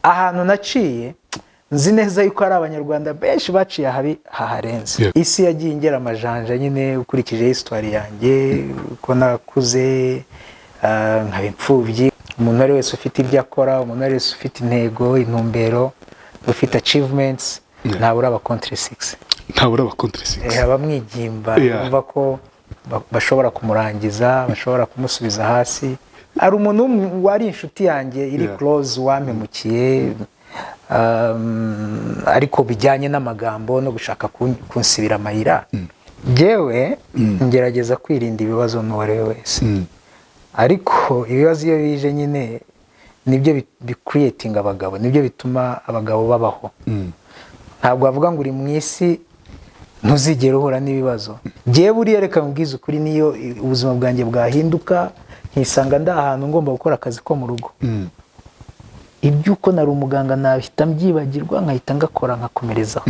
Ahantu naciye, nzi neza yuko hari Abanyarwanda benshi baciye ahabi haharenze. Isi yagiye ingera amajanja nyine, ukurikije histoire yanjye, uko nakuze, nkaba imfubyi. Umuntu uwo ari wese ufite ibyo akora, umuntu uwo ari wese ufite intego, intumbero, ufite achievements, ntabura aba contre six. Ntabura aba contre six. Abamwigimba, bumva ko bashobora kumurangiza, bashobora kumusubiza hasi. Hari umuntu wari inshuti yanjye iri close wampemukiye, ariko bijyanye n'amagambo no gushaka kunsibira amayira. Njyewe ngerageza kwirinda ibibazo n'uwo ari we wese, ariko ibibazo iyo bije nyine nibyo bicreatinga abagabo, nibyo bituma abagabo babaho. Ntabwo wavuga ngo uri mu isi ntuzigere uhura n'ibibazo. Njyewe buriya, reka nkubwize ukuri, niyo ubuzima bwanjye bwahinduka nkisanga ndi ahantu ngomba gukora akazi ko mu rugo, iby'uko nari umuganga nahita mbyibagirwa, nkahita ngakora, nkakomerezaho.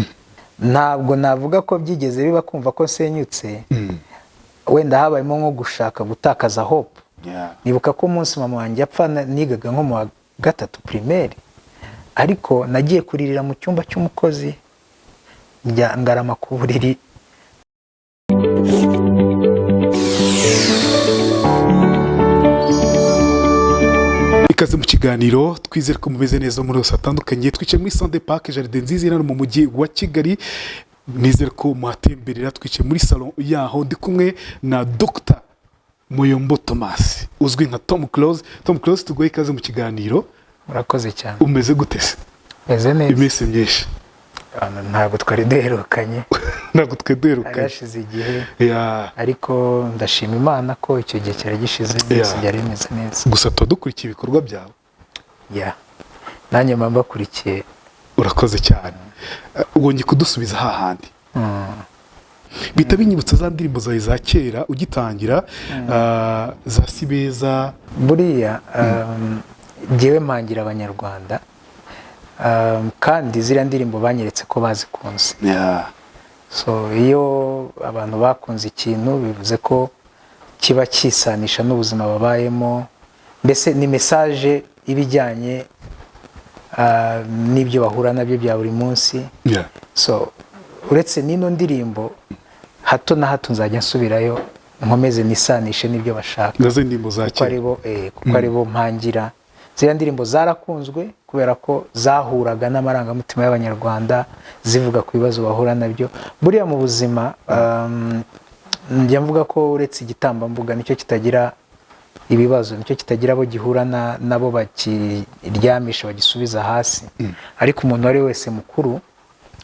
Ntabwo navuga ko byigeze biba kumva ko nsenyutse. Wenda habayemo nko gushaka gutakaza hope. Nibuka ko umunsi mama wanjye apfa nigaga nko mu wa gatatu primaire, ariko nagiye kuririra mu cyumba cy'umukozi, njya ngarama ku buriri. Ikaze mu kiganiro, twizere ko mumeze neza muri hose hatandukanye. Twicaye muri Sande Park, jardin nziza iri hano mu mujyi wa Kigali. Nizere ko muhatemberera. Twicaye muri salon yaho, ndi kumwe na Dr Muyombo Thomas uzwi nka Tom Close. Tom Close, tuguhe ikaze mu kiganiro. Murakoze cyane. Umeze gute se? Meze neza. Iminsi myinshi. Ntabwo twari duherukanye. Ntabwo twe Hari duherukanye. hashize igihe, ariko ndashima Imana ko icyo gihe cyari gishize, byose byari bimeze neza. Gusa tuba dukurikiye ibikorwa byawe. Ya, nanjye mba mbakurikiye. Urakoze cyane. Wongeye kudusubiza hahandi, bihita binyibutsa za ndirimbo zawe za kera ugitangira, za Sibeza. Buriya njyewe mpangira Abanyarwanda, kandi ziriya ndirimbo banyeretse ko bazikunze. So iyo abantu bakunze ikintu, bivuze ko kiba cyisanisha n'ubuzima babayemo, mbese ni message iba ijyanye n'ibyo bahura nabyo bya buri munsi. So uretse n'ino ndirimbo, hato na hato nzajya nsubirayo nkomeze nisanishe n'ibyo bashaka. Nazo ndirimbo za Kuko kera. aribo, kuko aribo mpangira. Ziriya ndirimbo zarakunzwe kubera ko zahuraga n'amarangamutima y'Abanyarwanda, zivuga ku bibazo bahura nabyo buriya mu buzima. Njya mvuga ko uretse igitambambuga nicyo kitagira ibibazo, nicyo kitagira abo gihura nabo bakiryamisha, bagisubiza hasi, ariko umuntu uwo ari we wese mukuru,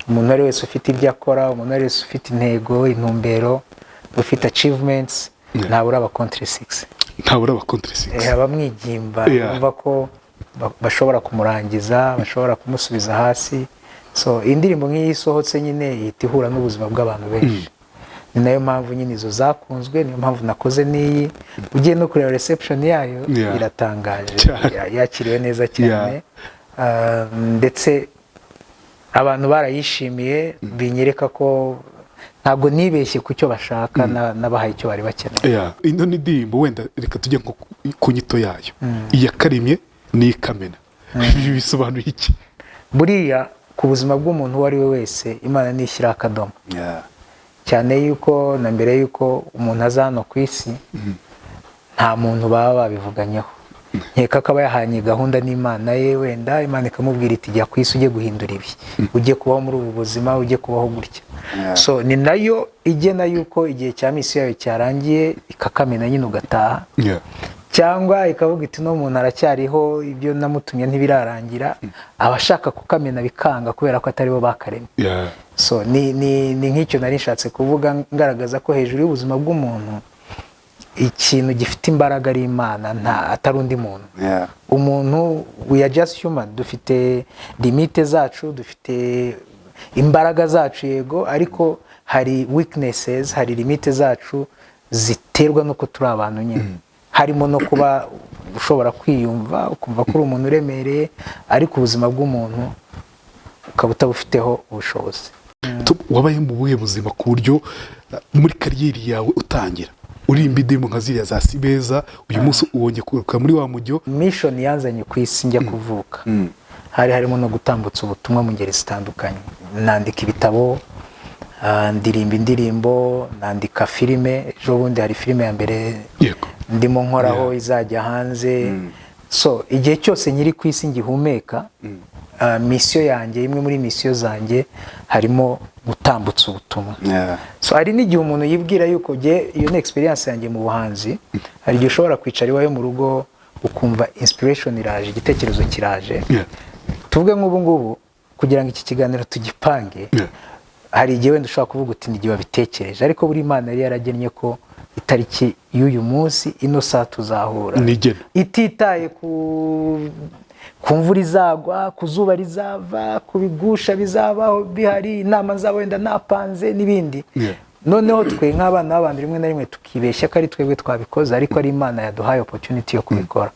umuntu uwo ari we wese ufite ibyo akora, umuntu uwo ari we wese ufite intego, intumbero, ufite achievements, ntabura aba contre six. Ntabura aba contre six. Abamwigimba, bumva ko bashobora kumurangiza, bashobora kumusubiza hasi. So indirimbo nk'iyi isohotse nyine ihita ihura n'ubuzima bw'abantu benshi. Ni nayo mpamvu nyine izo zakunzwe, niyo mpamvu nakoze n'iyi. Ugiye no kureba reception yayo, iratangaje. Cyane. Yakiriwe neza cyane. Ndetse abantu barayishimiye, binyereka ko ntabwo nibeshye ku cyo bashaka, nabahaye icyo bari bakeneye. Yeah. Ino ni indirimbo, wenda reka tujye nko ku nyito yayo, Iyakaremye n'Ikamena. Ibi bisobanuye iki? Buriya ku buzima bw'umuntu uwo ari we wese, Imana nishyiraho akadomo, cyane yuko na mbere yuko umuntu aza hano ku isi nta muntu baba babivuganyeho. Nkeka ko aba yahanye gahunda n'Imana ye, wenda Imana ikamubwira iti: "Jya ku isi, ujye guhindura ibi, ujye kubaho muri ubu buzima, ujye kubaho gutya." So ni nayo igena yuko igihe cya mission yayo cyarangiye, ikakamena nyine ugataha, cyangwa ikavuga iti: "No muntu aracyariho, ibyo namutumye ntibirarangira." Abashaka kukamena bikanga kubera ko atari bo bakaremye. So ni nk'icyo nari nshatse kuvuga, ngaragaza ko hejuru y'ubuzima bw'umuntu ikintu gifite imbaraga ari Imana, nta atari undi muntu. Umuntu, we are just human, dufite limite zacu, dufite imbaraga zacu, yego, ariko hari weaknesses, hari limite zacu ziterwa n'uko turi abantu nyine, harimo no kuba ushobora kwiyumva ukumva ko uri umuntu uremereye, ariko ubuzima bw'umuntu ukaba utabufiteho ubushobozi. Wabaye mu buhe buzima ku buryo muri carrière yawe utangira uririmba indirimbo nka ziriya za Sibeza, uyu munsi wongeye kugaruka muri wa mujyo? Mission yanzanye ku isi njya kuvuka, Hari harimo no gutambutsa ubutumwa mu ngeri zitandukanye. Nandika ibitabo, ndirimba indirimbo, nandika filime. Ejo bundi hari filime ya mbere ndimo nkoraho izajya hanze. So igihe cyose nyiri ku isi ngihumeka, mission yanjye, imwe muri mission zanjye harimo gutambutsa ubutumwa. So hari n'igihe umuntu yibwira yuko jye, iyo ni experience yanjye mu buhanzi, hari igihe ushobora kwicara iwawe mu rugo ukumva inspiration iraje, igitekerezo kiraje. Tuvuge nk'ubu ngubu kugira ngo iki kiganiro tugipange, hari igihe wenda ushobora kuvuga uti ni igihe wabitekereje, ariko buri Imana yari yaragennye ko itariki y'uyu munsi, ino saa tuzahura. Nigena. Ititaye ku mvura izagwa, ku zuba rizava, ku bigusha bizabaho bihari, inama nzaba wenda napanze n'ibindi. Noneho twe nk'abana b'abantu rimwe na rimwe tukibeshya ko ari twebwe twabikoze, ariko ari Imana yaduhaye opportunity yo kubikora.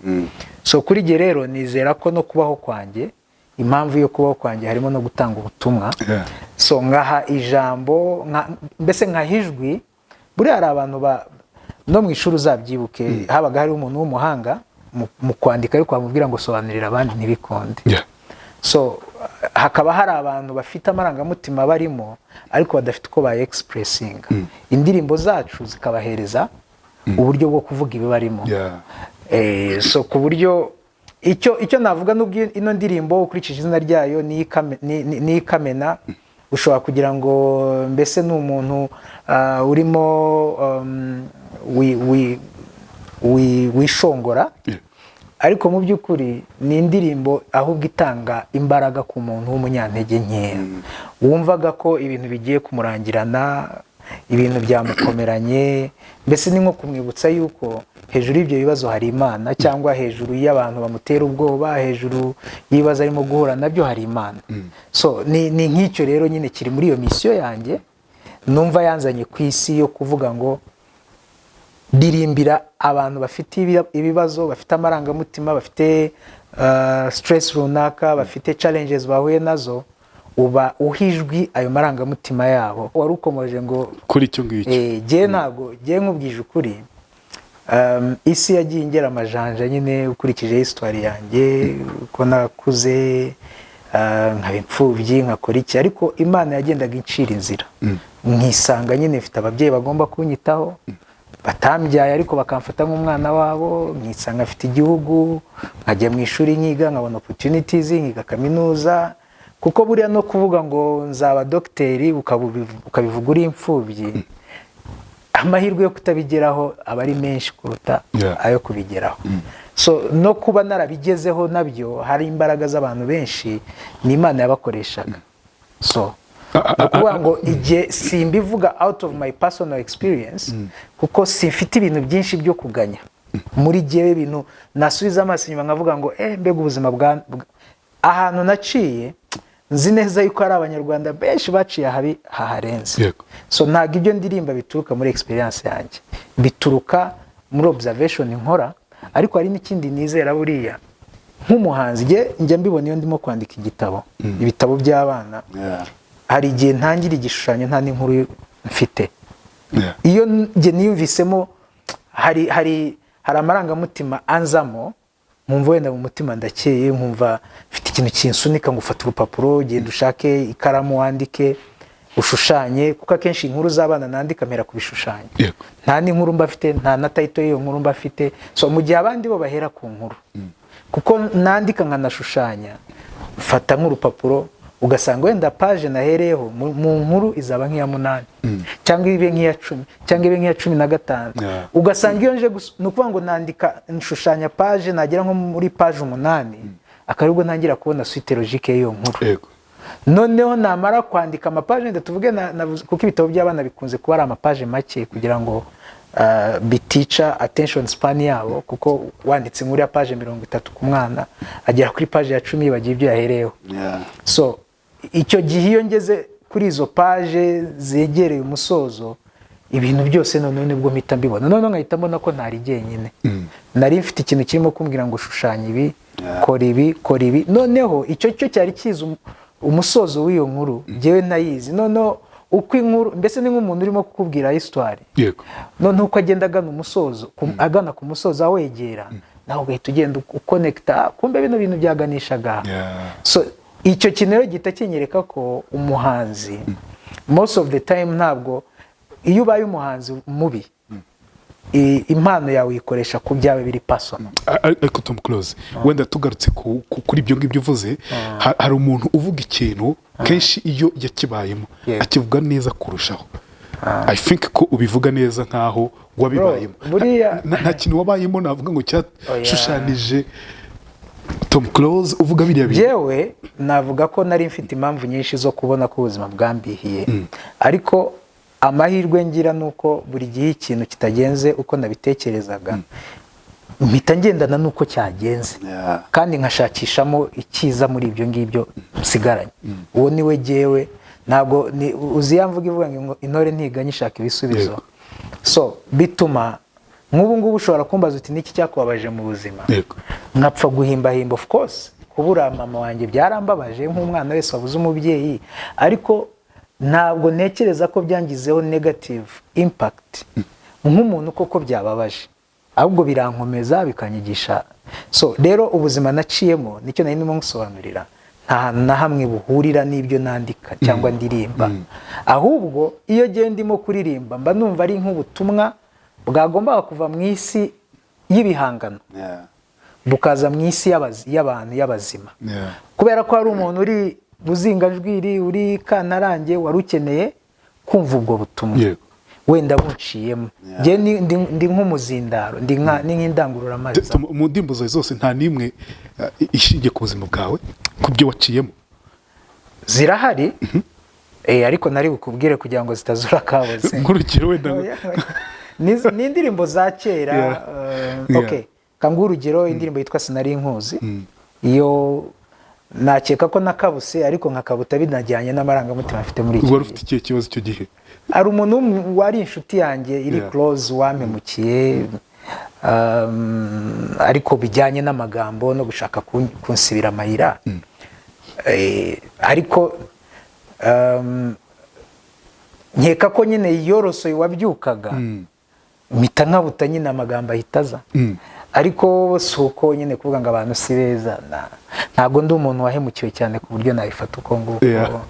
So kuri jye rero nizera ko no kubaho kwanjye, impamvu yo kubaho kwanjye harimo no gutanga ubutumwa. So nkaha ijambo, mbese nkaha ijwi. Buriya hari abantu ba no mu ishuri, uzabyibuke, habaga hariho umuntu w'umuhanga mu kwandika, ariko wamubwira ngo sobanurira abandi ntibikunde. So hakaba hari abantu bafite amarangamutima barimo ariko badafite uko baye expressinga. Indirimbo zacu zikabahereza uburyo bwo kuvuga ibibarimo. So ku buryo icyo navuga, nubwo ino ndirimbo ukurikije izina ryayo ni ikamena, ushobora kugira ngo mbese ni umuntu urimo wishongora, ariko mu by'ukuri ni indirimbo ahubwo itanga imbaraga ku muntu w'umunyantege nkeya wumvaga ko ibintu bigiye kumurangirana, ibintu byamukomeranye. Mbese ni nko kumwibutsa yuko hejuru y'ibyo bibazo hari Imana, cyangwa hejuru y'abantu bamutera ubwoba, hejuru y'ibibazo arimo guhura nabyo hari Imana. So ni nk'icyo rero nyine kiri muri iyo mission yanjye numva yanzanye ku isi, yo kuvuga ngo ndirimbira abantu bafite ibibazo, bafite amarangamutima, bafite stress runaka, bafite challenges bahuye nazo, uba uha ijwi ayo marangamutima yabo. Wari ukomoje ngo Kuri icyo ngicyo. Jye ntabwo, jye nkubwije ukuri, isi yagiye ingera amajanja nyine ukurikije histoire yanjye, uko nakuze, nkaba imfubyi, nkakora iki, ariko Imana yagendaga incira inzira, nkisanga nyine mfite ababyeyi bagomba kunyitaho batambyaye ariko bakamfata nk'umwana wabo, nkisanga mfite igihugu, nkajya mu ishuri nkiga, nkabona opportunities, nkiga kaminuza. Kuko buriya no kuvuga ngo nzaba dogiteri ukabivuga uri imfubyi, amahirwe yo kutabigeraho aba ari menshi kuruta ayo kubigeraho. So no kuba narabigezeho nabyo hari imbaraga z'abantu benshi, ni Imana yabakoreshaga. So ni ukuvuga ngo igihe simbivuga out of my personal experience, kuko simfite ibintu byinshi byo kuganya muri jyewe, ibintu nasubiza amaso inyuma nkavuga ngo mbega ubuzima ahantu naciye. Nzi neza yuko hari Abanyarwanda benshi baciye ahabi haharenze. So ntabwo ibyo ndirimba bituruka muri experience yanjye, bituruka muri observation nkora. Ariko hari n'ikindi nizera buriya nk'umuhanzi, njya mbibona iyo ndimo kwandika igitabo, ibitabo by'abana, hari igihe ntangira igishushanyo nta n'inkuru mfite. Iyo njye niyumvisemo hari amarangamutima anzamo, nkumva wenda mu mutima ndakeye, nkumva mfite ikintu kinsunika ngo ufate urupapuro, genda ushake ikaramu, wandike, ushushanye, kuko akenshi inkuru z'abana nandika mpera ku bishushanyo. Nta n'inkuru mba mfite, nta na title y'iyo nkuru mba mfite. So mu gihe abandi bo bahera ku nkuru, kuko nandika nkanashushanya, mfata nk'urupapuro ugasanga wenda page nahereyeho mu nkuru izaba nk'iya 8, cyangwa ibe nk'iya 10, cyangwa ibe nk'iya 15. Ugasanga iyo nje ni ukuvuga ngo nandika nshushanya page, nagera nko muri page 8 akaba aribwo ntangira kubona suite logique y'iyo nkuru. Noneho namara kwandika amapaje wenda tuvuge kuko ibitabo by'abana bikunze kuba ari amapaje make kugira ngo bitica attention span yabo, kuko wanditse inkuru ya page 30 ku mwana agera kuri page ya 10 yibagiwe ibyo yahereyeho. So icyo gihe iyo ngeze kuri izo page zegereye umusozo, ibintu byose noneho nibwo mpita mbibona, noneho nkahita mbona ko ntari jyenyine, nari mfite ikintu kirimo kumbwira ngo shushanya ibi, kora ibi, kora ibi. Noneho icyo cyo cyari kizi umusozo w'iyo nkuru, njyewe ntayizi. Noneho uko inkuru, mbese ni nk'umuntu urimo kukubwira histoire, noneho uko agenda agana umusozo, agana ku musozo awegera. Nawe ugahita ugenda uconnecta, kumbe bino bintu byaganishaga aha. So icyo kintu rero gihita kinyereka ko umuhanzi most of the time, ntabwo, iyo ubaye umuhanzi mubi, impano yawe uyikoresha ku byawe biri personal. Ariko Tom Close, wenda tugarutse kuri ibyo ngibyo uvuze, hari umuntu uvuga ikintu kenshi iyo yakibayemo akivuga neza kurushaho. I think ko ubivuga neza nkaho wabibayemo. Bro, buriya- Nta kintu wabayemo navuga ngo cyashushanije Tom Close uvuga biriya bintu. Yewe, navuga ko nari mfite impamvu nyinshi zo kubona ko ubuzima bwambihiye, ariko amahirwe ngira ni uko buri gihe ikintu kitagenze uko nabitekerezaga, mpita ngendana n'uko cyagenze kandi nkashakishamo icyiza muri ibyo ngibyo nsigaranye. Uwo ni we jyewe. Ntabwo uzi ya mvuga ivuga ngo intore ntiganya ishaka ibisubizo. So bituma nk'ubu ngubu ushobora kumbaza uti: "Niki cyakubabaje mu buzima?" Nkapfa guhimbahimba. Of course kubura mama wanjye byarambabaje nk'umwana wese wabuze umubyeyi, ariko ntabwo ntekereza ko byangizeho negative impact nk'umuntu koko byababaje, ahubwo birankomeza, bikanyigisha. So rero ubuzima naciyemo, nicyo nari ndimo ngusobanurira, nta hantu na hamwe buhurira n'ibyo nandika cyangwa ndirimba. Ahubwo iyo ngiye ndimo kuririmba, mba numva ari nk'ubutumwa bwagombaga kuva mu isi y'ibihangano bukaza mu isi y'abantu, y'abazima, kubera ko hari umuntu uri Buzingajwiri, uri Kantarange, wari ukeneye kumva ubwo butumwa wenda bunciyemo. Njye ndi nk'umuzindaro, ni nk'indangururamajwi. Mu ndirimbo zawe zose nta n'imwe ishingiye ku buzima bwawe, ku byo waciyemo? Zirahari, ariko nari bukubwire kugira ngo zitazura kabuze. Nk'urugero wenda Oya, oya. Ni indirimbo za kera. Okay, kanguhe urugero: indirimbo yitwa "Sinari Nkuzi", iyo nakeka ko nakabuse, ariko nkakabuta binajyanye n'amarangamutima mfite muri iki Wari gihe. ufite ikihe kibazo icyo gihe? Hari umuntu wari inshuti yanjye iri close wampemukiye, ariko bijyanye n'amagambo no gushaka kunsibira amayira. Ariko nkeka ko nyine yorosoye wabyukaga, mpita nkabuta nyine, amagambo ahita aza. Ariko si uko nyine kuvuga ngo abantu si beza, ntabwo ndi umuntu wahemukiwe cyane ku buryo nabifata uko nguko.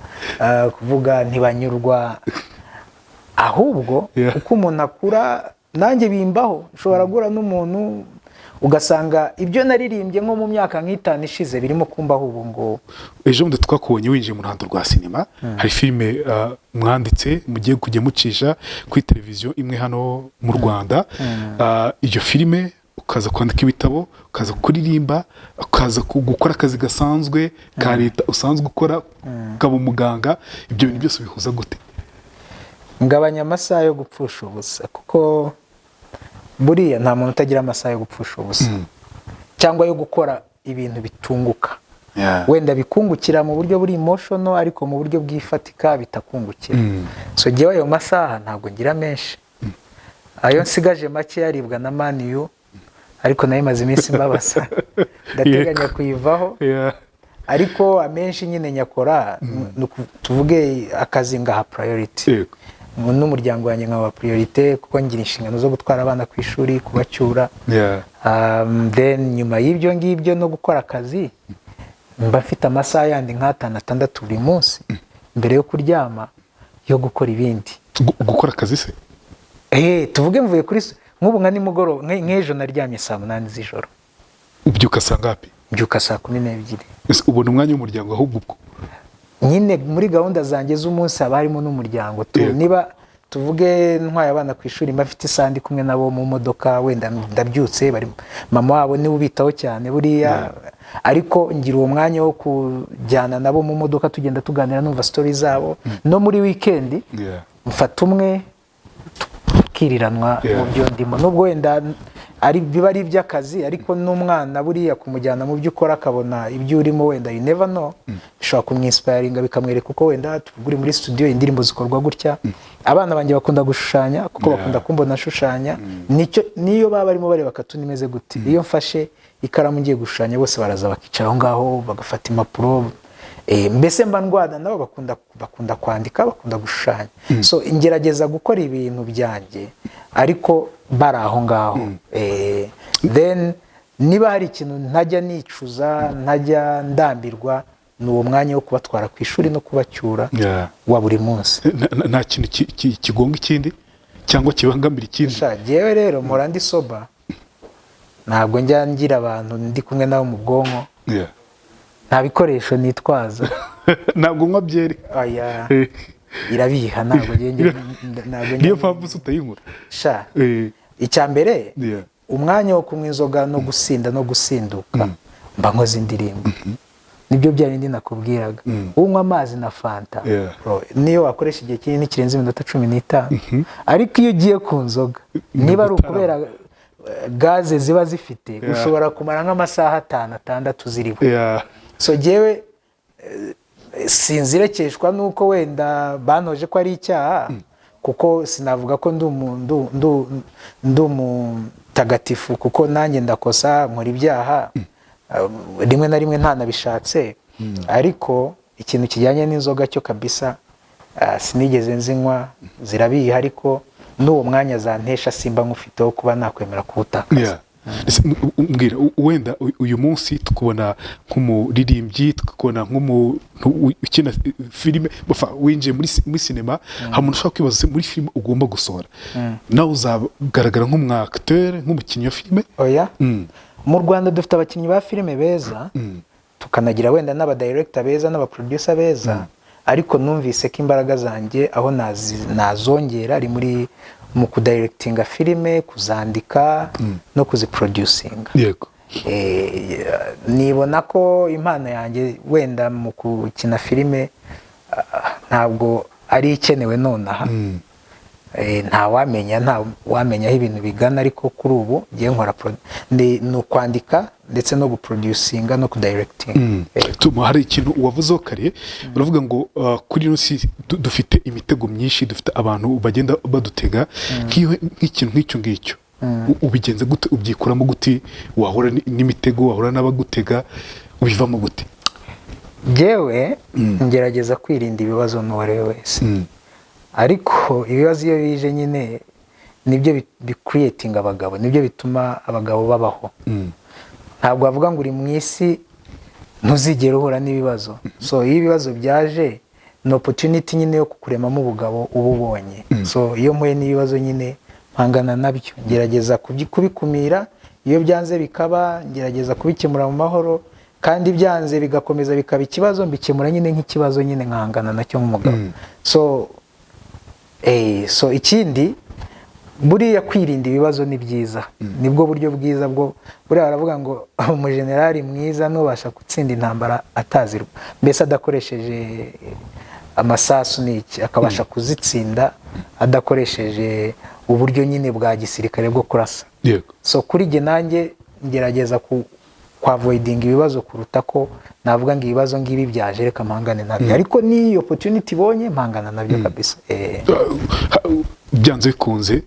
Kuvuga ntibanyurwa, ahubwo uko umuntu akura, nanjye bimbaho, nshobora guhura n'umuntu ugasanga ibyo naririmbye nko mu myaka nk'itanu ishize birimo kumbaho ubu ngubu. Ejo bundi twakubonye winjiye mu ruhando rwa sinema. Hari filime mwanditse mugiye kujya mucisha kuri televiziyo imwe hano mu Rwanda. Iyo filime, ukaza kwandika ibitabo, ukaza kuririmba, ukaza gukora akazi gasanzwe ka leta usanzwe ukora, ukaba umuganga, ibyo bintu byose bihuza gute? Ngabanya amasaha yo gupfusha ubusa, kuko buriya nta muntu utagira amasaha yo gupfusha ubusa cyangwa yo gukora ibintu bitunguka, wenda bikungukira mu buryo buri emotional, ariko mu buryo bw'ifatika bitakungukira. So jyewe ayo masaha ntabwo ngira menshi. Ayo nsigaje make yaribwa na Man U, ariko nayo imaze iminsi mbabaza, ndateganya kuyivaho. Ariko amenshi nyine nyakora ni tuvuge akazi ngaha priority, n'umuryango wanjye nkaba priorité, kuko ngira inshingano zo gutwara abana ku ishuri, kubacyura. Then nyuma y'ibyo ngibyo no gukora akazi, mba mfite amasaha yandi nk'atanu, atandatu buri munsi mbere yo kuryama yo gukora ibindi. Gukora akazi se? Tuvuge mvuye kuri nk'ubu nka nimugoroba, nk'ejo naryamye saa 8 z'ijoro. Ubyuka saa ngapi? Mbyuka saa 12. Ese ubona umwanya w'umuryango ahubwo ubwo? Nyine muri gahunda zanjye z'umunsi haba harimo n'umuryango tu. Niba tuvuge ntwaye abana ku ishuri, mba mfite isaha ndi kumwe nabo mu modoka. Wenda ndabyutse, bari mama wabo niwe ubitaho cyane buriya, ariko ngira uwo mwanya wo kujyana nabo mu modoka, tugenda tuganira, numva story zabo. No muri weekend mfata umwe tukiriranwa mu byo ndimo, nubwo wenda ari biba ari iby'akazi, ariko n'umwana buriya kumujyana mu byo ukora akabona ibyo urimo, wenda you never know, bishobora kumwinspiringa, bikamwereka uko wenda tuvuga uri muri studio indirimbo zikorwa gutya. Abana banjye bakunda gushushanya kuko bakunda kumbona ashushanya. Nicyo niyo baba barimo bareba cartoon imeze gute, iyo mfashe ikaramu ngiye gushushanya, bose baraza bakicara aho ngaho bagafata impapuro. Mbese mba ndwana nabo, bakunda kwandika, bakunda gushushanya. So ngerageza gukora ibintu byanjye ariko bari aho ngaho. Then Niba hari ikintu ntajya nicuza, ntajya ndambirwa, ni uwo mwanya wo kubatwara ku ishuri no kubacyura wa buri munsi. Nta kintu kigonga ikindi cyangwa kibangamira ikindi. Sha, jyewe rero mpora ndi sober, ntabwo njya ngira abantu ndi kumwe nabo mu bwonko. Nta bikoresho nitwaza. Ntabwo unywa byeri? Aya, irabiha, ntabwo ntabwo Niyo mpamvu se utayinywa? Sha, icya mbere, umwanya wo kunywa inzoga no gusinda no gusinduka mba nkoze indirimbo. Nibyo bya bindi nakubwiraga, unywa amazi na fanta, bro, niyo wakoresha igihe kinini kirenze iminota 15, ariko iyo ugiye ku nzoga, niba ari gutarama. ukubera gaze ziba zifite, ushobora kumara nk'amasaha 5, 6 ziriho. So jyewe sinzirekeshwa nuko wenda bantoje ko ari icyaha, kuko sinavuga ko ndi umutagatifu, kuko nanjye ndakosa, nkora ibyaha rimwe na rimwe ntanabishatse. Ariko ikintu kijyanye n'inzoga cyo kabisa, sinigeze nzinywa, zirabiha, ariko n'uwo mwanya zantesha simba nkufiteho kuba nakwemera kuwutakaza. Ese mbwira, wenda uyu munsi tukubona nk'umuririmbyi, tukubona nk'umuntu ukina filime, bafa winjiye muri sinema, hari umuntu ushobora kwibaza se muri filime ugomba gusohora nawe uzagaragara nk'umu acteur, nk'umukinnyi wa filime? Oya. Mu Rwanda dufite abakinnyi ba filime beza, tukanagira wenda n'abadirector beza n'abaproducer beza, ariko numvise ko imbaraga zanjye aho nazongera ari muri mu kudirectinga filime, kuzandika no kuziproducinga. Nibona ko impano yanjye wenda mu gukina filime ntabwo ari ikenewe nonaha. Nta wamenya aho ibintu bigana, ariko kuri ubu ngiye nkora ni ukwandika ndetse no guproducinga no kudirectinga. Tuma hari ikintu wavuzeho kare, uravuga ngo kuri ino si dufite imitego myinshi, dufite abantu bagenda badutega. Nk'ikintu nk'icyo ngicyo, ubigenza gute? Ubyikuramo gute? Wahura n'imitego, wahura n'abagutega, ubivamo gute? Njyewe ngerageza kwirinda ibibazo n'uwo ari we wese, ariko ibibazo iyo bije nyine nibyo bicreatinga abagabo, nibyo bituma abagabo babaho. Ntabwo wavuga ngo uri mu isi ntuzigere uhura n'ibibazo. So iyo ibibazo byaje ni opportunity nyine yo kukuremamo ubugabo uba ubonye. So iyo mpuye n'ibibazo nyine mpangana nabyo, ngerageza kubikumira. Iyo byanze bikaba, ngerageza kubikemura mu mahoro, kandi byanze bigakomeza bikaba ikibazo, mbikemura nyine nk'ikibazo nyine, nkahangana nacyo nk'umugabo. So ikindi, buriya kwirinda ibibazo ni byiza, nibwo buryo bwiza bwo, buriya baravuga ngo umujenerali mwiza nubasha gutsinda intambara atazirwa, mbese adakoresheje amasasu n'iki, akabasha kuzitsinda adakoresheje uburyo nyine bwa gisirikare bwo kurasa. So kuri jye nanjye ngerageza ku kwavoidinga ibibazo kuruta ko navuga ngo ibibazo ngibi byaje, reka mpangane nabyo. Ariko n'iyo opportunity ibonye mpangana nabyo kabisa. Byanze bikunze,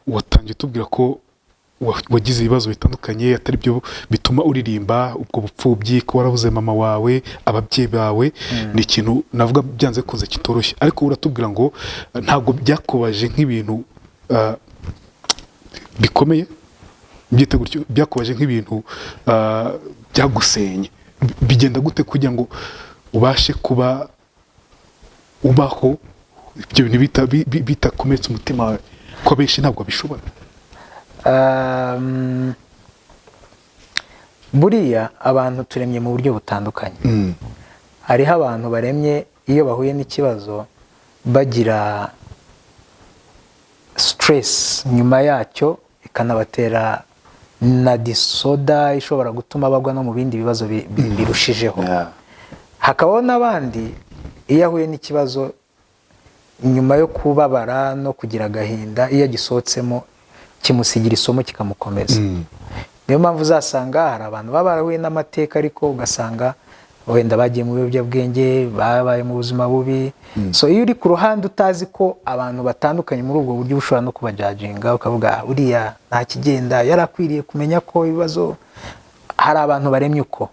watangiye utubwira ko wagize ibibazo bitandukanye atari byo bituma uririmba, ubwo bupfubyi, ko warabuze mama wawe, ababyeyi bawe, ni ikintu navuga byanze bikunze kitoroshye. Ariko uratubwira ngo ntabwo byakubaje nk'ibintu bikomeye, byite gutyo, byakubaje nk'ibintu byagusenye. Bigenda gute kugira ngo ubashe kuba ubaho ibyo bintu bitakomeretsa umutima wawe, ko abenshi ntabwo babishobora? Buriya abantu turemye mu buryo butandukanye. Hariho abantu baremye iyo bahuye n'ikibazo bagira stress, nyuma yacyo ikanabatera na disorder ishobora gutuma bagwa no mu bindi bibazo birushijeho. Hakabaho n'abandi iyo ahuye n'ikibazo, nyuma yo kubabara no kugira agahinda, iyo agisohotsemo kimusigira isomo, kikamukomeza. Niyo mpamvu uzasanga hari abantu baba barahuye n'amateka, ariko ugasanga wenda bagiye mu biyobyabwenge, babaye mu buzima bubi. So iyo uri ku ruhande utazi ko abantu batandukanye muri ubwo buryo, ushobora no kubajudginga ukavuga: "Ah, uriya nta kigenda, yari akwiriye kumenya ko ibibazo." Hari abantu baremye uko,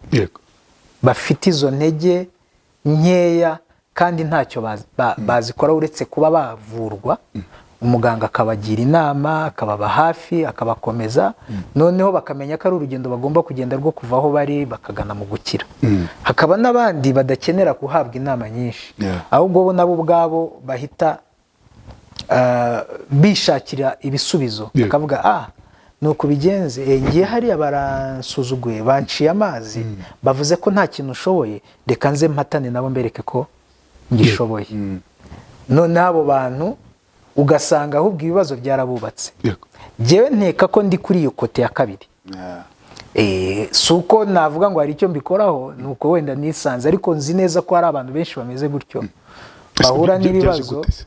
bafite izo ntege nkeya, kandi ntacyo bazikora uretse kuba bavurwa. Umuganga akabagira inama, akababa hafi, akabakomeza, noneho bakamenya ko ari urugendo bagomba kugenda rwo kuva aho bari bakagana mu gukira. Hakaba n'abandi badakenera guhabwa inama nyinshi, ahubwo bo nabo ubwabo bahita bishakira ibisubizo, bakavuga: "Ah, nuko bigenze, ngiye hariya baransuzuguye, banciye amazi, bavuze ko nta kintu ushoboye, reka nze mpatane nabo mbereke ko ngishoboye." Noneho abo bantu ugasanga ahubwo ibibazo byarabubatse. Njyewe nkeka ko ndi kuri iyo côté ya kabiri. Si uko navuga ngo hari icyo mbikoraho, ni uko wenda nisanze, ariko nzi neza ko hari abantu benshi bameze gutyo bahura Byaje n'ibibazo. gute se?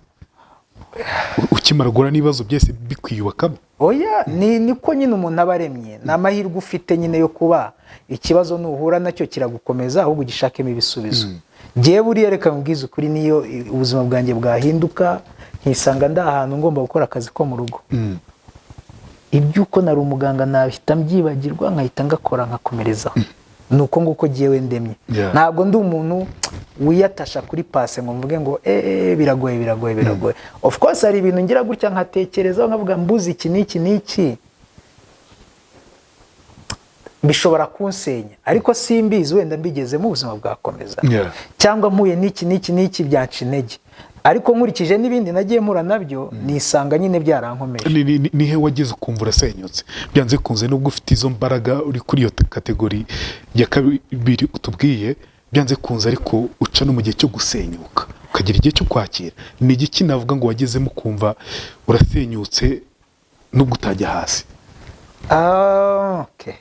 Ukimara guhura n'ibibazo byose bikwiyubakamo? Oya, ni niko nyine umuntu aba aremye. Ni amahirwe ufite nyine yo kuba ikibazo nuhura nacyo kiragukomeza, ahubwo ugishakemo ibisubizo. Ngewe buriya reka nkubwize ukuri, niyo ubuzima bwanjye bwahinduka nkisanga ndi ahantu ngomba gukora akazi ko mu rugo, iby'uko nari umuganga nahita mbyibagirwa, nkahita ngakora, nkakomerezaho. Ni uko nguko jyewe ndemye. Ntabwo ndi umuntu wiyatasha kuri passé ngo mvuge ngo eee, biragoye, biragoye, biragoye. Of course hari ibintu ngira gutya nkatekerezaho, nkavuga mbuze iki n'iki n'iki bishobora kunsenya, ariko simbizi, wenda mbigezemo ubuzima bwakomeza, cyangwa mpuye n'iki n'iki n'iki byanca intege, ariko nkurikije n'ibindi nagiye mpura nabyo, nisanga nyine byarankomeje. Nihe wageze ukumva urasenyutse byanze bikunze, nubwo ufite izo mbaraga, uri kuri iyo catégorie ya kabiri utubwiye, byanze bikunze ariko uca no mu gihe cyo gusenyuka, ukagira igihe cyo kwakira? Ni igiki navuga ngo wagezemo ukumva urasenyutse nubwo utajya hasi? Ah, okay.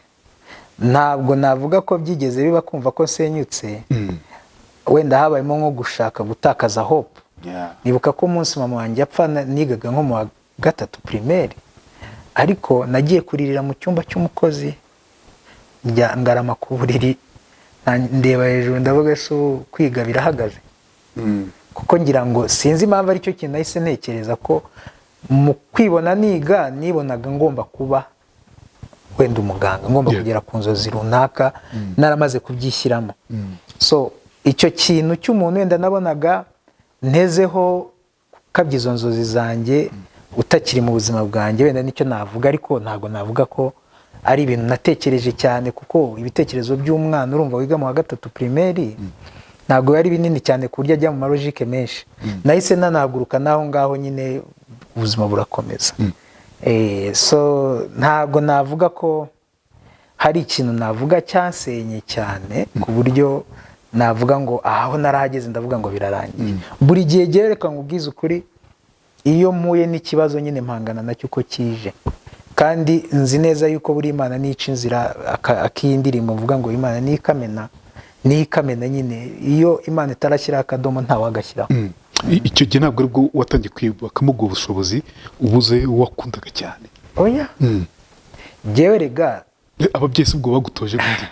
Ntabwo navuga ko byigeze biba kumva ko nsenyutse. Wenda habayemo nko gushaka gutakaza hope. Nibuka ko umunsi mama wanjye apfa nigaga nko mu wa gatatu primaire, ariko nagiye kuririra mu cyumba cy'umukozi, njya ngarama ku buriri, ndeba hejuru, ndavuga: "Ese ubu kwiga birahagaze?" Kuko ngira ngo sinzi impamvu aricyo kintu nahise ntekereza, ko mu kwibona niga nibonaga ngomba kuba wenda umuganga, ngomba kugera ku nzozi runaka naramaze kubyishyiramo. So icyo kintu cy'umuntu wenda nabonaga ntezeho gukabya izo nzozi zanjye utakiri mu buzima bwanjye, wenda nicyo navuga, ariko ntabwo navuga ko ari ibintu natekereje cyane, kuko ibitekerezo by'umwana, urumva, wiga mu wa gatatu primaire ntabwo biba ari binini cyane ku buryo ajya mu ma logique menshi. Nahise nanahaguruka n'aho ngaho nyine ubuzima burakomeza. So ntabwo navuga ko hari ikintu navuga cyansenye cyane ku buryo navuga ngo aho narahageze ndavuga ngo birarangiye. Buri gihe jyewe, reka nkubwize ukuri, iyo mpuye n'ikibazo nyine mpangana nacyo uko kije, kandi nzi neza yuko buri Imana nica inzira. Ak'iyi ndirimbo mvuga ngo Imana niyo ikamena, niyo ikamena nyine. Iyo Imana itarashyiraho akadomo ntawagashyiraho. Icyo gihe ntabwo aribwo watangiye kwiyubakamo ubwo bushobozi, ubuze wakundaga cyane? Oya, jyewe rega Ababyeyi si ubwo bagutoje gute?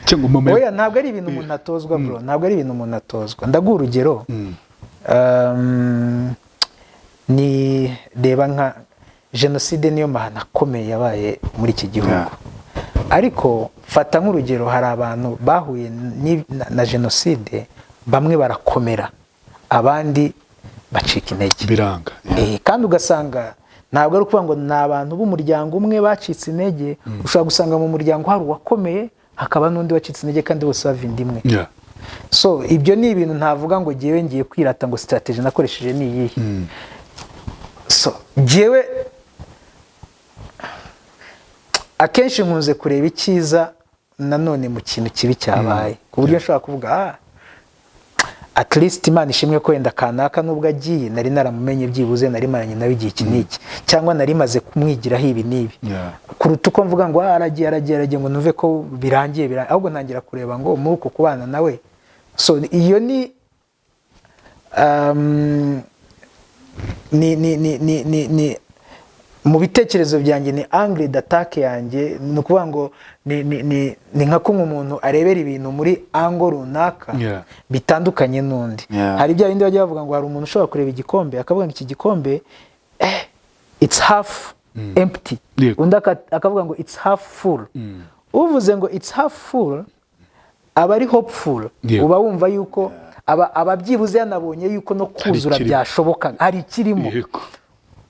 Cyangwa mama? Oya, ntabwo ari ibintu umuntu atozwa, bro, ntabwo ari ibintu umuntu atozwa. Ndaguha urugero. Ni reba nka jenoside, niyo mahano akomeye yabaye muri iki gihugu, ariko fata nk'urugero, hari abantu bahuye na jenoside, bamwe barakomera, abandi bacika intege. Biranga. Kandi ugasanga ntabwo ari ukuvuga ngo ni abantu b'umuryango umwe bacitse intege. Ushobora gusanga mu muryango hari uwakomeye, hakaba n'undi wacitse intege, kandi bose bava inda imwe. So ibyo ni ibintu ntavuga ngo ngewe ngiye kwirata ngo strategy nakoresheje ni iyihe. So ngewe akenshi nkunze kureba icyiza nanone mu kintu kibi cyabaye, ku buryo nshobora kuvuga: "Ah, at least Imana ishimwe ko wenda kanaka nubwo agiye nari naramumenye, byibuze nari maranye nawe igihe iki n'iki, cyangwa nari maze kumwigiraho ibi n'ibi," kuruta uko mvuga ngo: "Ah, aragiye, aragiye, aragiye," ngo numve ko birangiye, birangiye. Ahubwo ntangira kureba ngo muri uko kubana nawe. So iyo ni ni mu bitekerezo byanjye, ni angle d'attaque yanjye. Ni ukuvuga ngo ni nka kumwe umuntu arebera ibintu muri angle runaka bitandukanye n'undi. Hari bya bindi bajya bavuga ngo hari umuntu ushobora kureba igikombe akavuga ngo iki gikombe, it's half empty, undi akavuga ngo it's half full. Uvuze ngo it's half full aba ari hopeful. Uba wumva yuko aba byibuze yanabonye yuko no kuzura ikirimo. byashoboka, hari ikirimo.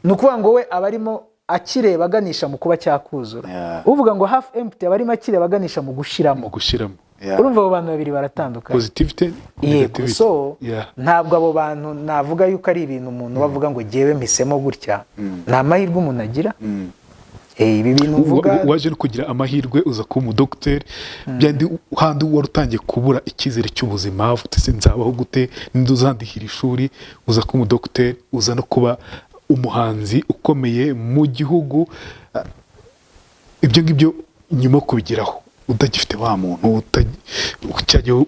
Ni ukuvuga ngo we aba arimo akireba aganisha mu kuba cyakuzura. Uvuga ngo half empty aba arimo akireba aganisha mu gushiramo. Mu gushyiramo. Urumva abo bantu babiri baratandukanye. Positivity, Yego. negativity. So ntabwo abo bantu navuga yuko ari ibintu umuntu bavuga ngo jyewe mpisemo gutya. Ni amahirwe umuntu agira. Ibi bintu mvuga. Waje no kugira amahirwe uza kuba umudogiteri, byandi handi wari utangiye kubura icyizere cy'ubuzima, uvuga uti: "Se nzabaho gute? Ninde uzandihira ishuri?" Uza kuba umudogiteri, uza no kuba umuhanzi ukomeye mu gihugu. Ibyo ngibyo nyuma yo kubigeraho utagifite wa muntu cyagihe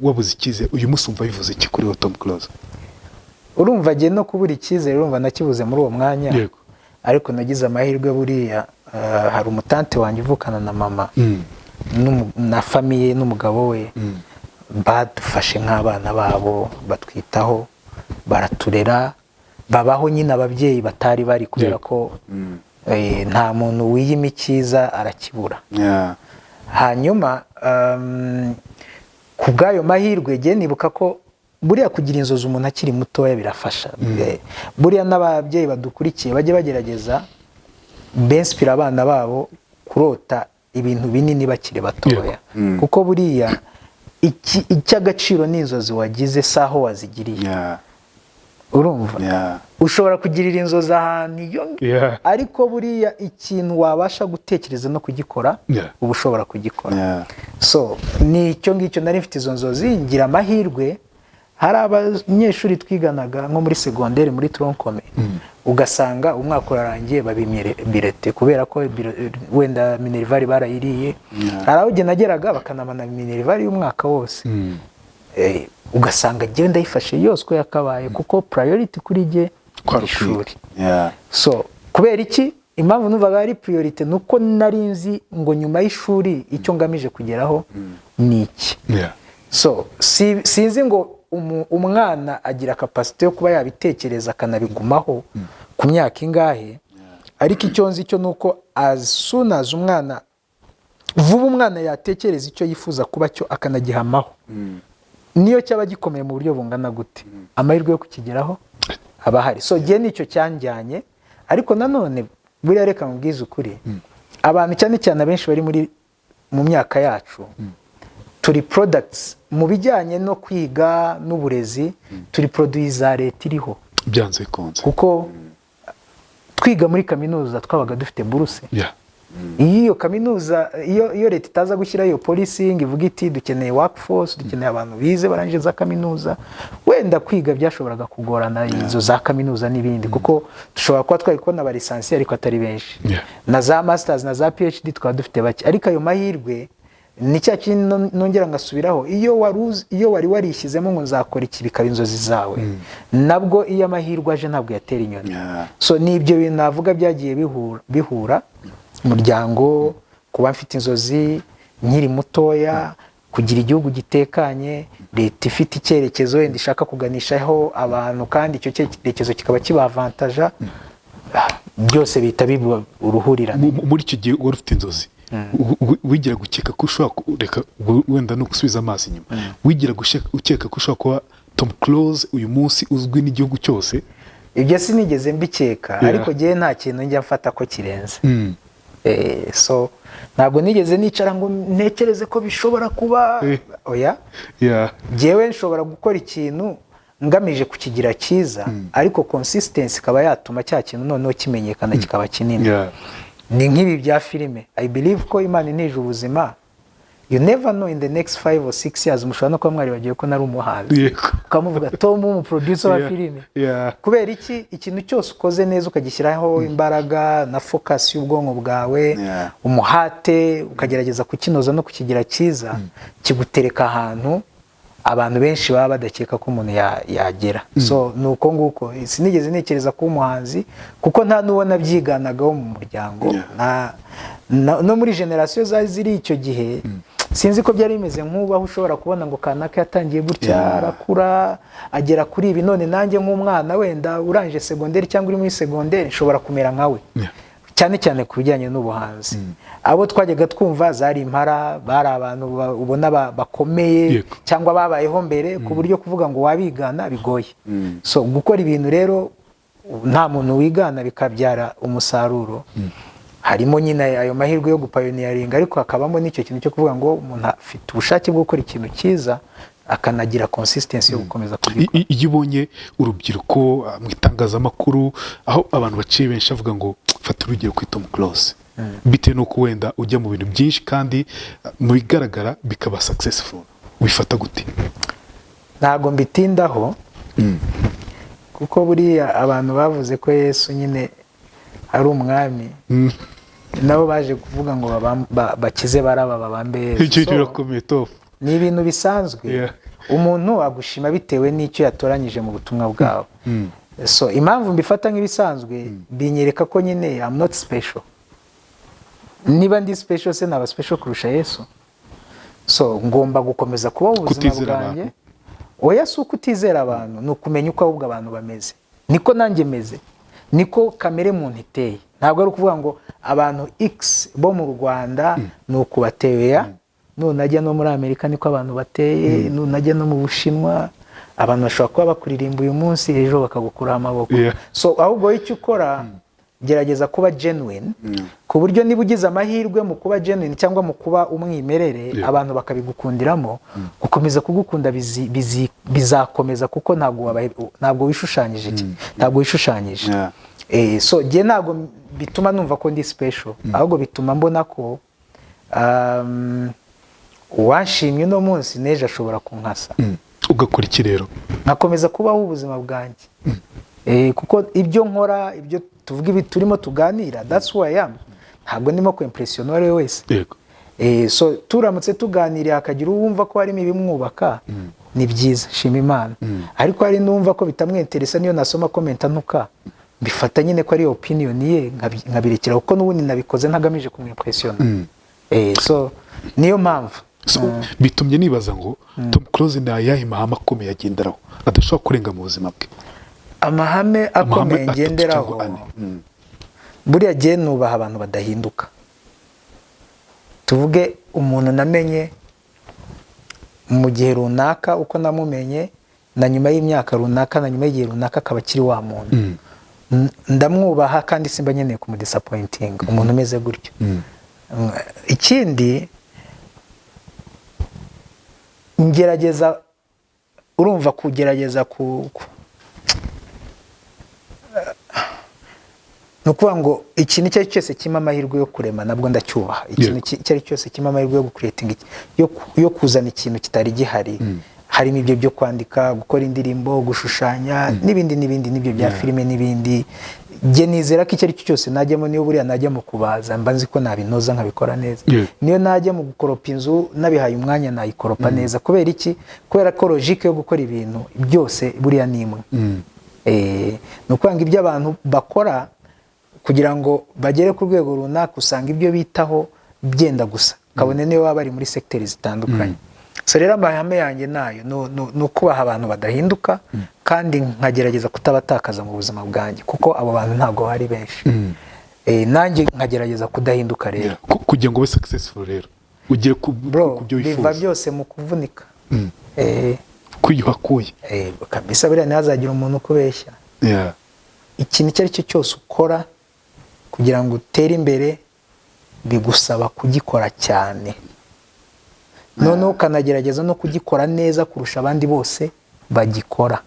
wabuze icyizere, uyu munsi wumva bivuze iki kuri wowe, Tom Close? Urumva agiye no kubura icyizere, urumva nakibuze muri uwo mwanya. Ariko nagize amahirwe buriya, hari umutante wanjye uvukana na mama na famille n'umugabo we badufashe nk'abana babo, batwitaho, baraturera, babaho nyine ababyeyi batari bari, kubera ko nta muntu wiyima icyiza arakibura. Hanyuma ku bw'ayo mahirwe, jye nibuka ko buriya kugira inzozi umuntu akiri mutoya birafasha. Buriya n'ababyeyi badukurikiye bajye bagerageza bensipira abana babo kurota ibintu binini bakiri batoya, kuko buriya icy'agaciro ni inzozi wagize, si aho wazigiriye. Urumva, ushobora kugirira inzozi ahantu iyo, ariko buriya ikintu wabasha gutekereza no kugikora, uba ushobora kugikora. So ni icyo ngicyo, nari mfite izo nzozi, ngira amahirwe. Hari abanyeshuri twiganaga nko muri segonderi, muri tronc commun, ugasanga umwaka urarangiye babimye bulletin kubera ko wenda minerval barayiriye. Hari aho igihe nageraga bakanamana minerval y'umwaka wose. Ugasanga njyewe ndayifashe yose uko yakabaye, kuko priority kuri jye Kwari ni ishuri. So kubera iki? Impamvu numvaga ari priority ni uko nari nzi ngo nyuma y'ishuri icyo ngamije kugeraho ni iki. So sinzi ngo umwana agira capacité yo kuba yabitekereza akanabigumaho ku myaka ingahe, ariko icyo nzi cyo ni uko as soon as umwana, vuba umwana yatekereza icyo yifuza kuba cyo akanagihamaho, niyo cyaba gikomeye mu buryo bungana gute, amahirwe yo kukigeraho aba ahari. So jye nicyo cyanjyanye. Ariko nanone buriya reka mubwize ukuri, abantu cyane cyane abenshi bari muri mu myaka yacu turi products mu bijyanye no kwiga n'uburezi, turi produits za leta iriho. Byanze bikunze. Kuko twiga muri kaminuza twabaga dufite buruse. Iyo kaminuza, iyo leta itaza gushyiraho iyo policy ngo ivuga iti dukeneye workforce, dukeneye abantu bize barangije za kaminuza, wenda kwiga byashoboraga kugorana, izo za kaminuza n'ibindi, kuko dushobora kuba twari kubona aba licencié ariko atari benshi, na za masters na za PhD twaba dufite bake. Ariko ayo mahirwe ni cya kintu nongera ngasubiraho: iyo wari warishyizemo ngo nzakora iki, bikaba inzozi zawe, nabwo iyo amahirwe aje ntabwo yatera inyoni. So ni ibyo bintu navuga byagiye bihura, umuryango, kuba mfite inzozi nkiri mutoya, kugira igihugu gitekanye, leta ifite icyerekezo wenda ishaka kuganishaho abantu, kandi icyo cyerekezo kikaba kibavantaja. Byose bihita biba uruhurirane. Muri icyo gihe wari ufite inzozi, wigira gukeka ko ushobora reka wenda no gusubiza amaso inyuma, wigira ukeka ko ushobora kuba Tom Close uyu munsi uzwi n'igihugu cyose? Ibyo sinigeze mbikeka, ariko njyewe nta kintu njya mfata ko kirenze. So ntabwo nigeze nicara ngo ntekereze ko bishobora kuba. Oya. Njyewe nshobora gukora ikintu ngamije kukigira cyiza, ariko consistency ikaba yatuma cya kintu noneho kimenyekana, kikaba kinini. Ni nk'ibi bya filime. I believe ko Imana intije ubuzima, you never know, in the next 5 or 6 years mushobora no kuba mwaribagiwe ko nari umuhanzi, ukamuvuga Tom umuproducer wa filime. Kubera iki? Ikintu cyose ukoze neza, ukagishyiraho imbaraga na focus y'ubwonko bwawe, umuhate, ukagerageza kukinoza no kukigira cyiza, kigutereka ahantu abantu benshi baba badakeka ko umuntu yagera. So ni uko nguko, sinigeze ntekereza kuba umuhanzi kuko nta n'uwo nabyiganagaho mu muryango. No muri génération zari ziri icyo gihe, sinzi ko byari bimeze nk'ubu, aho ushobora kubona ngo kanaka yatangiye gutya, arakura agera kuri ibi, none nanjye nk'umwana wenda urangije segonderi cyangwa uri muri segonderi nshobora kumera nkawe, cyane cyane ku bijyanye n'ubuhanzi. Abo twajyaga twumva zari impara, bari abantu ubona bakomeye cyangwa babayeho mbere, ku buryo kuvuga ngo wabigana bigoye. So gukora ibintu rero Nta muntu wigana, bikabyara umusaruro. Harimo nyine ayo mahirwe yo gupioneeringa, ariko hakabamo n'icyo kintu cyo kuvuga ngo umuntu afite ubushake bwo gukora ikintu cyiza, akanagira consistency yo gukomeza kugikora. Iyo ubonye urubyiruko mu itangazamakuru, aho abantu baciye benshi bavuga ngo fata urugero kuri Tom Close, bitewe n'uko wenda ujya mu bintu byinshi kandi mu bigaragara bikaba successful, wifata gute? Ntabwo mbitindaho, kuko buriya abantu bavuze ko Yesu nyine ari umwami, nabo baje kuvuga ngo bakize Baraba, babambe Yesu. Icyo So, birakomeye top. ni ibintu bisanzwe. Umuntu agushima bitewe n'icyo yatoranyije mu butumwa bwawe. So impamvu mbifata nk'ibisanzwe, binyereka ko nyine I'm not special. Niba ndi special se, naba special kurusha Yesu? So ngomba gukomeza kubaho ubuzima Kutizera bwanjye. abantu. Oya, si uko utizera abantu, ni ukumenya uko ahubwo abantu bameze. Niko nanjye meze, niko kamere muntu iteye. Ntabwo ari ukuvuga ngo abantu x bo mu Rwanda ni uku bateye. Nunajya no muri Amerika niko abantu bateye, nunajya no mu Bushinwa, abantu bashobora kuba bakuririmba uyu munsi, ejo bakagukuraho amaboko. So ahubwo wowe icyo ukora, gerageza kuba genuine, ku buryo niba ugize amahirwe mu kuba genuine cyangwa mu kuba umwimerere, abantu bakabigukundiramo, gukomeza kugukunda bizakomeza, kuko ntabwo wishushanyije ntabwo wishushanyije. So jye ntabwo bituma numva ko ndi special, ahubwo bituma mbona ko uwanshimye uno munsi, n'ejo ashobora kunkasa. Ugakora iki rero? Nkakomeza kubaho ubuzima bwanjye. Kuko ibyo nkora, ibyo tuvuga, ibi turimo tuganira, that's who I am. Ntabwo ndimo kwimpressiona uwo ari we wese. So turamutse tuganiriye hakagira uwumva ko harimo ibimwubaka, ni byiza, shima Imana. Ariko hari n'uwumva ko bitamwenteresa, niyo nasoma comment antuka, mbifata nyine ko ari opinion ye, nkabirekera, kuko n'ubundi nabikoze ntagamije kumwimpressiona. So niyo mpamvu. So, bitumye nibaza ngo Tom Close ni ayahe mahame akomeye agenderaho adashobora kurenga mu buzima bwe? Amahame Amahame akomeye atatu ngenderaho, cyangwa ane. Buriya jye nubaha abantu badahinduka. Tuvuge umuntu namenye mu gihe runaka, uko namumenye na nyuma y'imyaka runaka, na nyuma y'igihe runaka, akaba akiri wa muntu, ndamwubaha kandi simba nkeneye kumudisappointinga umuntu umeze gutyo. Ikindi ngerageza, urumva, kugerageza ni ukuvuga ngo ikintu icyo ari cyo cyose kimpa amahirwe yo kurema, nabwo ndacyubaha. Ikintu icyo ari cyo cyose kimpa amahirwe yo gucreatinga, yo kuzana ikintu kitari gihari, harimo ibyo byo kwandika, gukora indirimbo, gushushanya n'ibindi n'ibindi, n'ibyo bya filime n'ibindi. Njye nizera ko icyo ari cyo cyose najyamo, niyo buriya najya mu kubaza, mba nzi ko nabinoza nkabikora neza. Niyo najya mu gukoropa inzu, nabihaye umwanya nayikoropa neza. Kubera iki? Kubera ko logique yo gukora ibintu byose buriya ni imwe. Ni ukuvuga ngo ibyo abantu bakora kugira ngo bagere ku rwego runaka, usanga ibyo bitaho byenda gusa, kabone niyo baba bari muri segiteri zitandukanye. So rero amahame yanjye nayo ni ukubaha abantu badahinduka, kandi nkagerageza kutabatakaza mu buzima bwanjye, kuko abo bantu ntabwo bari benshi. Nanjye nkagerageza kudahinduka rero. Yeah. Kugira ngo ube successful rero, ugere Bro, ku byo biva wifuza, byose mu kuvunika. Kwiyuha akuya. Kabisa, buriya ntihazagire umuntu ukubeshya. Ikintu icyo ari cyo cyose ukora kugira ngo utere imbere, bigusaba kugikora cyane, noneho ukanagerageza no kugikora neza kurusha abandi bose bagikora.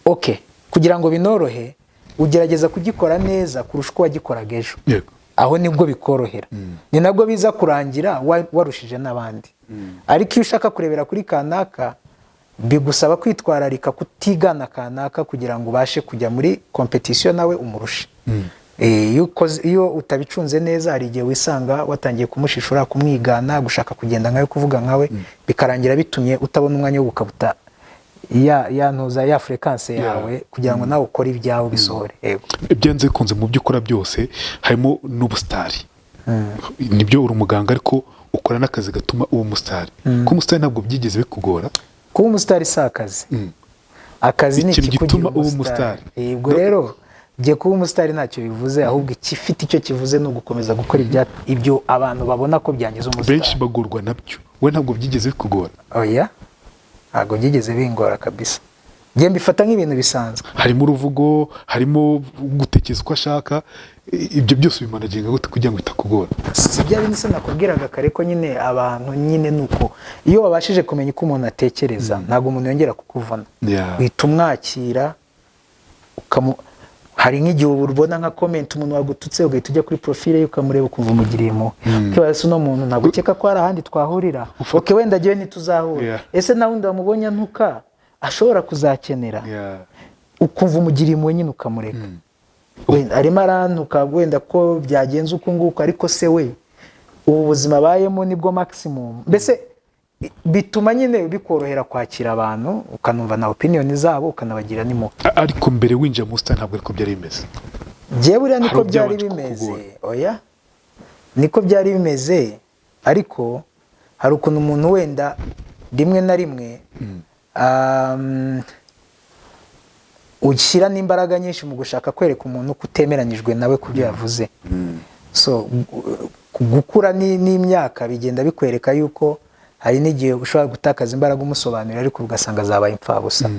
Ok, kugira ngo binorohe, ugerageza kugikora neza kurusha uko wagikoraga ejo. Aho nibwo bikorohera, ni nabwo biza kurangira warushije n'abandi. Ariko iyo ushaka kurebera kuri kanaka, bigusaba kwitwararika kutigana kanaka kugira ngo ubashe kujya muri competition nawe umurushe. Iyo utabicunze neza, hari igihe wisanga watangiye kumushishura, kumwigana, gushaka kugenda nkawe, kuvuga nkawe, bikarangira bitumye utabona umwanya wo gukabuta ya ntuza ya fréquence yawe kugira ngo nawe ukore ibyawe bisohore. Yego. Byanze bikunze mu byo ukora byose harimo n'ubusitari. Nibyo, uri umuganga, ariko ukora n'akazi gatuma uba umusitari. Kuba umusitari ntabwo byigeze bikugora? Kuba umusitari si akazi. Akazi ni Ikintu ikikugira gituma uba umusitari. umusitari. Ubwo rero jye kuba umusitari ntacyo bivuze, ahubwo ikifite icyo kivuze ni ugukomeza gukora ibyo abantu babona ko byangiza Benshi umusitari. bagorwa nabyo, we ntabwo byigeze bikugora? Oya, ntabwo byigeze bingora kabisa. Njye mbifata nk'ibintu bisanzwe. Harimo uruvugo, harimo gutekereza uko ashaka. Ibyo byose ubimanaginga gute kugira ngo bitakugora? Si bya bindi se nakubwiraga kare, ko nyine abantu nyine ni uko, iyo wabashije kumenya uko umuntu atekereza, ntabwo umuntu yongera kukuvuna. Uhita umwakira hari nk'igihe ubona nka comment, umuntu wagututse, ugahita ujya kuri profile ye ukamureba, ukumva umugiriye impuhwe, ukibaza: "Se uno muntu ntabwo ukeka ko hari ahandi twahurira? Okay, wenda jyewe ntituzahura. Ese nawe wundi wamubonye antuka ashobora kuzakenera?" Ukumva umugiriye impuhwe nyine, ukamureka. Wenda arimo arantuka, wenda ko byagenze uku nguku, ariko se we ubu buzima abayemo nibwo maximum? Mbese bituma nyine bikorohera kwakira abantu, ukanumva na opinion zabo, ukanabagira n'impuhwe. Ariko mbere winjira mu busitani ntabwo ariko byari bimeze? Njyewe buriya niko Hari byari ibyabanje bimeze. kukugora? Oya, niko byari bimeze, ariko hari ukuntu umuntu wenda rimwe na rimwe ushyira n'imbaraga nyinshi mu gushaka kwereka umuntu ko utemeranyijwe nawe ku byo yavuze. So gukura n'imyaka bigenda bikwereka yuko hari n'igihe ushobora gutakaza imbaraga umusobanurira, ariko ugasanga zabaye imfabusa.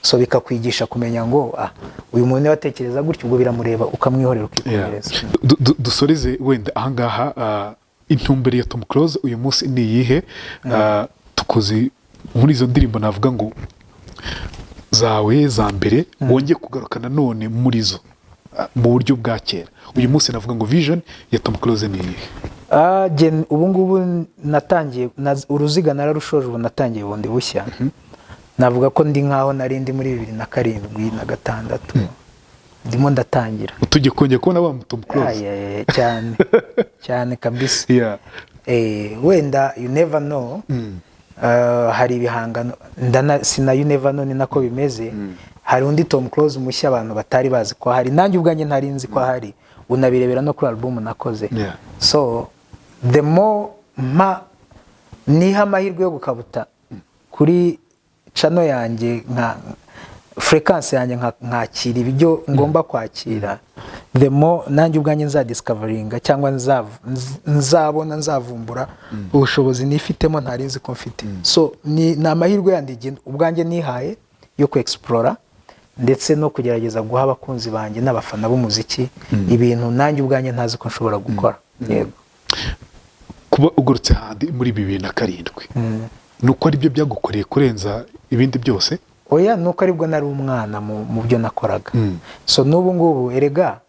So bikakwigisha kumenya ngo: "Ah, uyu muntu niba atekereza gutyo, ubwo biramureba," ukamwihorera, ukikomereza. Dusoreze wenda ahangaha. Intumbero ya Tom Close uyu munsi ni iyihe? Tukoze muri izo ndirimbo navuga ngo zawe za mbere, wongeye kugaruka nanone muri zo mu buryo bwa kera. Uyu munsi navuga ngo vision ya Tom Close ni iyihe? Jye ubu ngubu natangiye uruziga nararushoje, ubu natangiye bundi bushya. Navuga ko ndi nkaho nari ndi muri 2007 na 6, ndimo ndatangira. Tujye kongera kubona wa Tom Close? Ay, ay, ay, cyane cyane kabisa. Wenda you never know. Hari ibihangano sina you never know, ni nako bimeze. Hari undi Tom Close mushya abantu batari bazi ko hari, nanjye ubwanjye ntari nzi ko hari, unabirebera no kuri album nakoze. So the more mpa niha amahirwe yo gukabuta kuri channel yanjye, nka frequency yanjye, nkakira ibyo ngomba kwakira, the more nanjye ubwanjye nzadiscoveringa cyangwa nzabona, nzavumbura ubushobozi nifitemo ntari nzi ko mfite. So ni amahirwe yandi jye ubwanjye nihaye yo ku explora ndetse no kugerageza guha abakunzi banjye n'abafana b'umuziki ibintu nanjye ubwanjye ntazi ko nshobora gukora. Yego. Kuba ugurutse handi muri 2007, ni uko aribyo byagukoreye kurenza ibindi byose? Oya, nuko aribwo nari umwana mu byo nakoraga. So n'ubu ngubu erega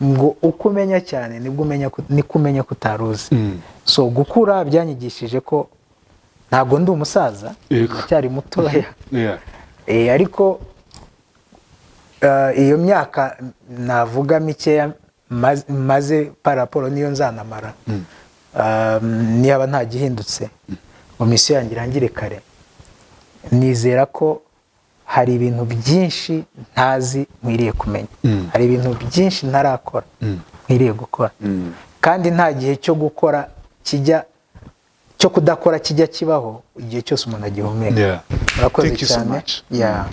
ngo uko umenya cyane nibwo umenya niko umenya ko utari uzi. So gukura byanyigishije ko ntabwo ndi umusaza, ndacyari mutoya. Ariko iyo myaka navuga mikeya maze par rapport niyo nzanamara, niba nta gihindutse ngo mission yanjye irangire kare, nizera ko hari ibintu byinshi ntazi nkwiriye kumenya, hari ibintu byinshi ntarakora nkwiriye gukora, kandi nta gihe cyo gukora kijya, cyo kudakora kijya kibaho igihe cyose umuntu agihumeka. Murakoze Thank you so cyane. much. Yeah.